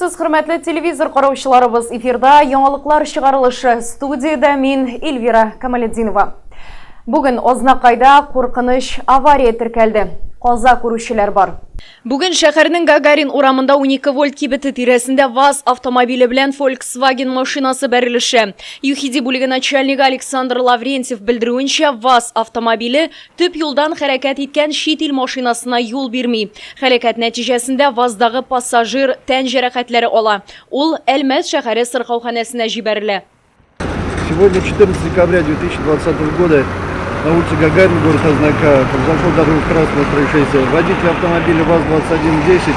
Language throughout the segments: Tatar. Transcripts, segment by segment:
Исәнмесез, хөрмәтле телевизор караучыларыбыз. Эфирда яңалыклар чыгарылышы. Студиядә мин Эльвира Камалетдинова. Бүген Азнакайда куркыныч авария теркәлде. Каза күрүчеләр бар. Бүген шәһәрнең Гагарин урамында 12 вольт кибете тирәсендә ВАЗ автомобиле белән Volkswagen машинасы бәрелешә. ЮХИДИ бүлеге начальнигы Александр Лаврентьев белдерүенчә, ВАЗ автомобиле төп юлдан хәрәкәт иткән чит ил машинасына юл бирми. Һәлакәт нәтиҗәсендә ВАЗдагы пассажир тән җәрәхәтләре ала. Ул Әлмәт шәһәре сырхауханәсенә җибәрелә. Сегодня, 14 декабря 2020 года, на улице Гагарина, город Азнакаево, произошло дорожно-транспортное происшествие. Водитель автомобиля ВАЗ-2110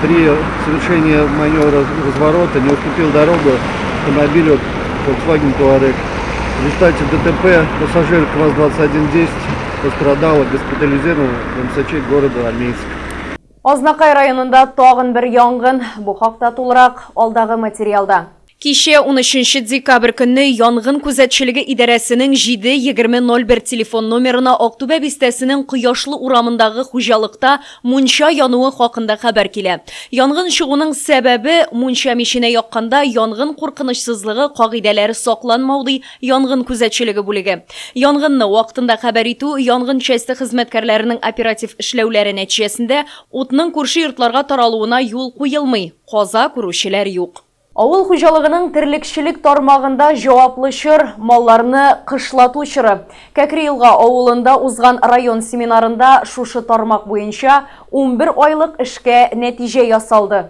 при совершении маневра разворота не уступил дорогу автомобилю Volkswagen Touareg. В результате ДТП пассажир ВАЗ-2110 пострадал и госпитализирован в МСЧ города Альмейск. Азнакай районында тагын бер янгын. Бу хакта тулырак алдагы материалда. Кичә 13 декабрь көнне янгын күзәтчелеге идарәсенең 7.20.01 телефон номерына Актүбә бистәсенең Кояшлы урамындагы хуҗалыкта мунча януы хакында хәбәр килә. Янгын чыгуның сәбәбе, мунча миченә якканда янгын куркынычсызлыгы кагыйдәләре сакланмау, ди янгын күзәтчелеге бүлеге. Янгынны вакытында хәбәр итү, янгын часте хезмәткәрләренең оператив эшләүләре нәтиҗәсендә утның күрше йортларга таралуына юл куелмый, каза күрүчеләр юк. Авыл хуҗалыгының терлекчелек тармагында җаваплы чор, малларны кышлату чоры. Кәкре Елга авылында узган район семинарында шушы тармак буенча 11 айлык эшкә нәтиҗә ясалды.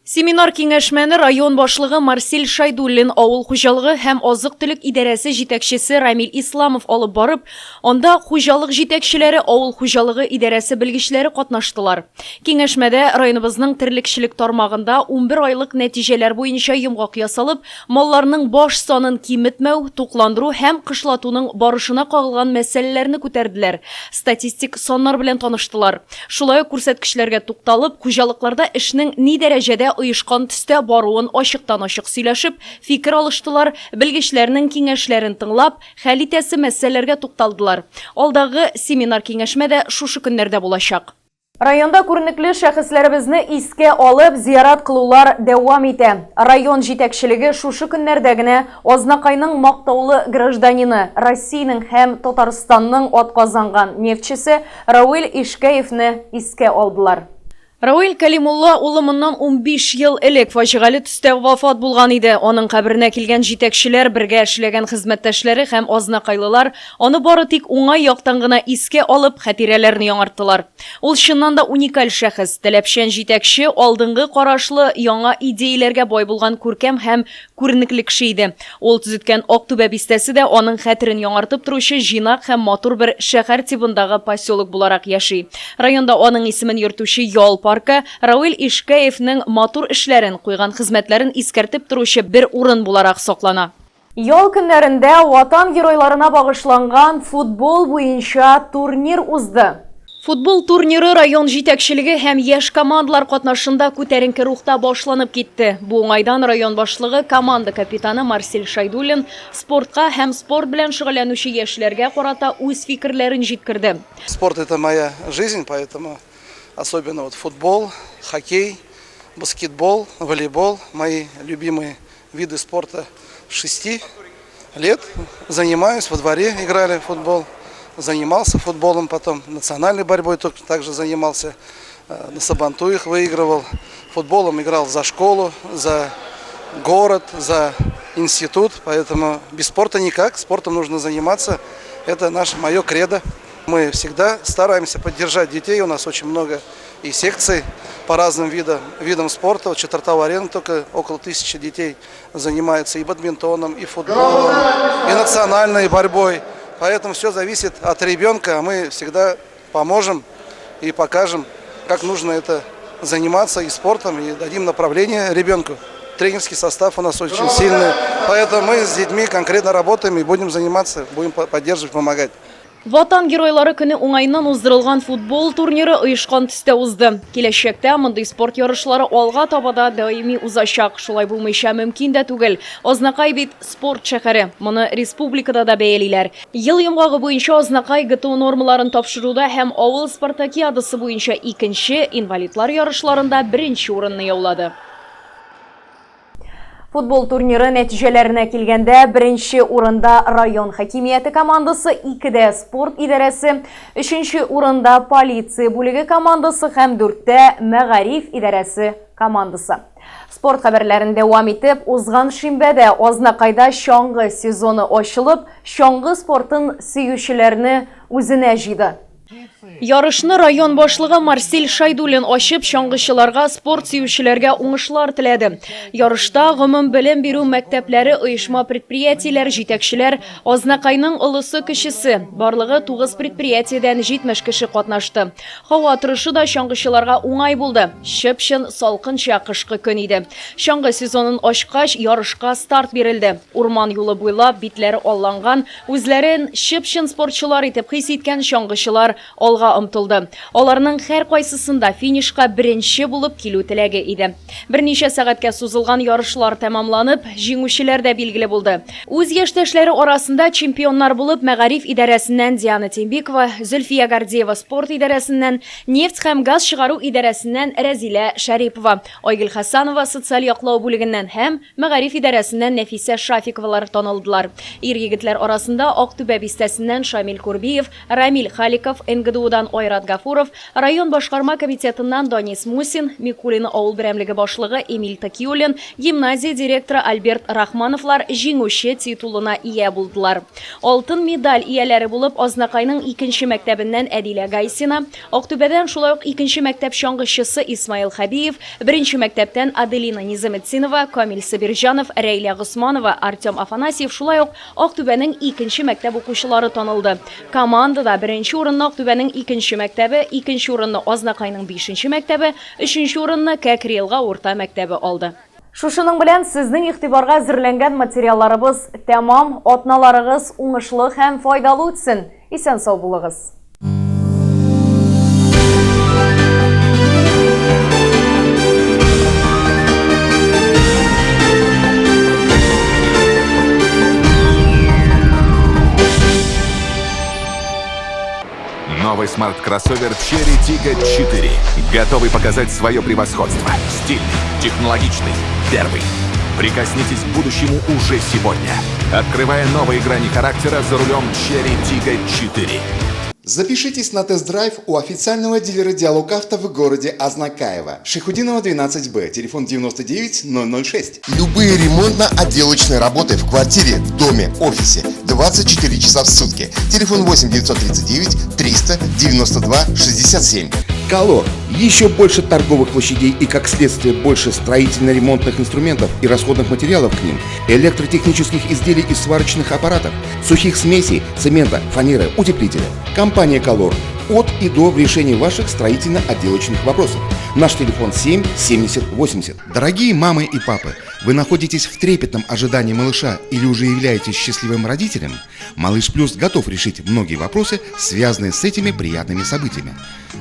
Семинар-киңәшмәне район башлыгы Марсель Шайдуллин, авыл хуҗалыгы һәм азык-төлек идарәсе җитәкчесе Рамил Исламов алып барып, анда хуҗалык җитәкчеләре, авыл хуҗалыгы идарәсе белгечләре катнаштылар. Киңәшмәдә районыбызның терлекчелек тармагында 11 айлык нәтиҗәләр буенча йомгак ясалып, малларның баш санын киметмәү, тукландыру һәм кышлатуның барышына кагылган мәсьәләләрне күтәрделәр, статистик саннар белән таныштылар. Шулай ук күрсәткечләргә тукталып, хуҗалыкларда эшнең ни дәрәҗәдә оешкан төстә баруын ачыктан-ачык сөйләшеп, фикер алыштылар, белгечләрнең киңәшләрен тыңлап, хәл итәсе мәсьәләләргә тукталдылар. Алдагы семинар-киңәшмә дә шушы көннәрдә булачак. Районда күренекле шәхесләребезне искә алып, зиярат кылулар дәвам итә. Район җитәкчелеге шушы көннәрдә генә Азнакайның мактаулы гражданины, Россиянең һәм Татарстанның атказанган нефтьчесе Рауил Ишкәевне искә алдылар. Рауил Кәлимулла улы моннан 15 ел элек фаҗигале төстә вафат булган иде. Аның каберенә килгән җитәкчеләр, бергә эшләгән хезмәттәшләре һәм азнакайлылар аны бары тик уңай яктан гына искә алып, хатирәләрне яңарттылар. Ул чыннан да уникаль шәхес, таләпчән җитәкче, алдынгы карашлы, яңа идеяләргә бай булган күркәм һәм күренекле кеше иде. Ул төзеткән Актүбә бистәсе дә аның хәтерен яңартып торучы җыйнак һәм матур бер шәһәр тибындагы поселок буларак яши. Районда аның исемен йөртүче ял паркы Рауил Ишкәевнең матур эшләрен, куйган хезмәтләрен искәртеп торучы бер урын буларак саклана. Ял көннәрендә Ватан геройларына багышланган футбол буенча турнир узды. Футбол турниры район җитәкчелеге һәм яшь командалар катнашында күтәренке рухта башланып китте. Бу уңайдан район башлыгы, команда капитаны Марсель Шайдуллин спортка һәм спорт белән шөгыльләнүче яшьләргә карата үз фикерләрен җиткерде. Спорт это моя жизнь, поэтому особенно вот футбол, хоккей, баскетбол, волейбол мои любимые виды спорта. 6 лет занимаюсь, во дворе играли в футбол, занимался футболом потом, национальной борьбой также занимался, на Сабантуях выигрывал, футболом играл за школу, за город, за институт, поэтому без спорта никак, спортом нужно заниматься, это наше, мое кредо. Мы всегда стараемся поддержать детей, у нас очень много и секций по разным видам, видам спорта. Вот Четвертого арены только около 1000 детей занимаются и бадминтоном, и футболом, и национальной борьбой. Поэтому все зависит от ребенка, а мы всегда поможем и покажем, как нужно это заниматься и спортом, и дадим направление ребенку. Тренерский состав у нас очень сильный, поэтому мы с детьми конкретно работаем и будем заниматься, будем поддерживать, помогать. Ватан геройлары көне уңаеннан уздырылган футбол турниры оешкан төстә узды. Киләчәктә мондый спорт ярышлары алга таба да даими узачак. Шулай булмыйча мөмкин дә түгел. Азнакай бит спорт шәһәре. Моны республикада да бәялиләр. Ел йомгагы буенча Азнакай ГТО нормаларын тапшыруда һәм авыл спартакиадасы буенча икенче, инвалидлар ярышларында беренче урынны яулады. Футбол турниры нәтиҗәләренә килгәндә, беренче урында район хакимияте командасы, икедә спорт идарәсе, өченче урында полиция бүлеге командасы һәм дүрттә мәгариф идарәсе командасы. Спорт хәбәрләрен дәвам итеп, узган шимбәдә Азнакайда чаңгы сезоны ачылып, чаңгы спортын сөючеләрне үзенә җыйды. Ярышны район башлыгы Марсель Шайдуллин ачып, чаңгычыларга, спорт сөючеләргә уңышлар теләде. Ярышта гомумбелем бирү мәктәпләре, оешма-предприятиеләр, җитәкчеләр, Азнакайның олысы-кечесе, барлыгы тугыз предприятиедән 70 кеше катнашты. Һава торышы да чаңгычыларга уңай булды, чып-чын салкынча кышкы көн иде. Чаңгы сезонын ачкач, ярышка старт бирелде. Урман юлы буйлап битләре алланган, Үзләрен чып-чын спортчылар итеп хис иткән чаңгычылар алга омтылды. Аларның һәркайсысында финишка беренче булып килү теләге иде. Берничә сәгатькә сузылган ярышлар тәмамланып, җиңүчеләр дә билгеле булды. Үз яшьтәшләре арасында чемпионнар булып мәгариф идарәсеннән Диана Тимбикова, Зөлфия Гордеева спорт идарәсеннән, нефть һәм газ чыгару идарәсеннән Рәзилә Шәрипова, Айгөл Хәсанова социаль яклау бүлегеннән һәм Мәгариф идарәсеннән Нәфисә Шафиковалар танылдылар. Ир-егетләр арасында Актүбә бистәсеннән Шамил Курбиев, Рамил Халиков, НГДУдан Айрат Гафуров, район башкарма комитетыннан Данис Мусин, Микулино авыл берәмлеге башлыгы Эмиль Такиуллин, гимназия директоры Альберт Рахмановлар җиңүче титулына ия булдылар. Алтын медаль ияләре булып Азнакайның икенче мәктәбеннән Әдилә Гайсина, Актүбәдән шулай ук икенче мәктәп чаңгычысы Исмаил Хәбиев, Беренче мәктәптән Аделина Низаметдинова, Камил Сабирҗанов, Рәйлә Госманова, Артем Афанасьев, шулай ук Актүбәнең икенче мәктәп укучылары танылды. Командада беренче урынны Актүбәнең икенче мәктәбе, икенче урынны Азнакайның бишенче мәктәбе, өченче урынны Кәкре-Елга урта мәктәбе алды. Шушының белән сезнең игътибарга әзерләнгән материалларыбыз тәмам. Атналарыгыз уңышлы һәм файдалы үтсен! Исән-сау булыгыз! Новый смарт-кроссовер Chery Tiggo 4. Готовый показать свое превосходство. Стильный, технологичный, первый. Прикоснитесь к будущему уже сегодня. Открывая новые грани характера за рулем Chery Tiggo 4. Запишитесь на тест-драйв у официального дилера «Диалог Авто» в городе Азнакаево. Шайхутдинова, 12Б, телефон 99 006. Любые ремонтно-отделочные работы в квартире, в доме, офисе 24 часа в сутки. Телефон 8 939 392 67. Колор. Еще больше торговых площадей и, как следствие, больше строительно-ремонтных инструментов и расходных материалов к ним, электротехнических изделий и сварочных аппаратов, сухих смесей, цемента, фанеры, утеплителя. Компания «Колор» от и до в решении ваших строительно-отделочных вопросов. Наш телефон 7 70 80. Дорогие мамы и папы, вы находитесь в трепетном ожидании малыша или уже являетесь счастливым родителем? Малыш Плюс готов решить многие вопросы, связанные с этими приятными событиями.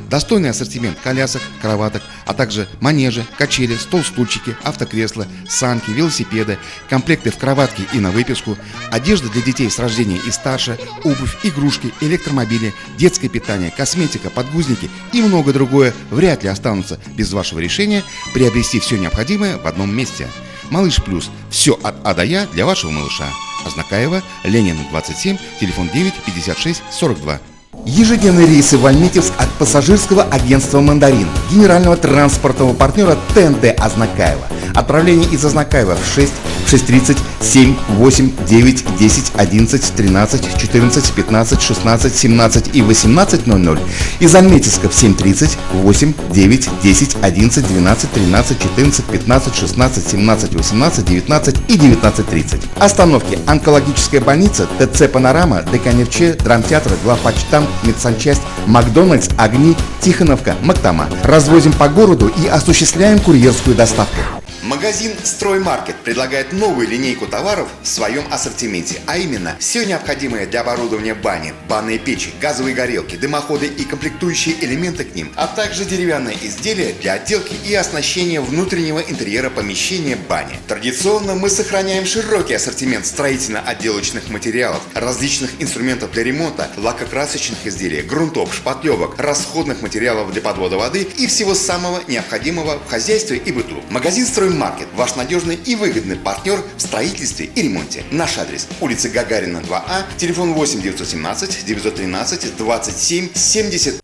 Достойный ассортимент колясок, кроваток, а также манежи, качели, стол-стульчики, автокресла, санки, велосипеды, комплекты в кроватке и на выписку, одежда для детей с рождения и старше, обувь, игрушки, электромобили, детское питание, косметика, подгузники и многое другое вряд ли останутся без вашего решения приобрести все необходимое в одном месте. Малыш Плюс. Все от А до Я для вашего малыша. Азнакаево, Ленина, 27, телефон 9 56 42. Ежедневные рейсы в Альметьевск от пассажирского агентства «Мандарин», генерального транспортного партнера ТНТ Азнакаево. Отправление из Азнакаева в 6, 6:30, 7, 8, 9, 10, 11, 13, 14, 15, 16, 17 и 18:00. Из Альметьевска в 7:30, 8, 9, 10, 11, 12, 13, 14, 15, 16, 17, 18, 19 и 19:30. Остановки: онкологическая больница, ТЦ «Панорама», ДК «Нефче», драмтеатр, главпочтамт, медсанчасть, Макдональдс, Огни, Тихоновка, Мактама. Развозим по городу и осуществляем курьерскую доставку. Магазин «Строймаркет» предлагает новую линейку товаров в своем ассортименте, а именно все необходимое для оборудования бани, банные печи, газовые горелки, дымоходы и комплектующие элементы к ним, а также деревянные изделия для отделки и оснащения внутреннего интерьера помещения бани. Традиционно мы сохраняем широкий ассортимент строительно-отделочных материалов, различных инструментов для ремонта, лакокрасочных изделий, грунтов, шпатлевок, расходных материалов для подвода воды и всего самого необходимого в хозяйстве и быту. Магазин «Строймаркет» «Строймаркет» – ваш надежный и выгодный партнер в строительстве и ремонте. Наш адрес – улица Гагарина, 2А, телефон 8 917 913 27 70.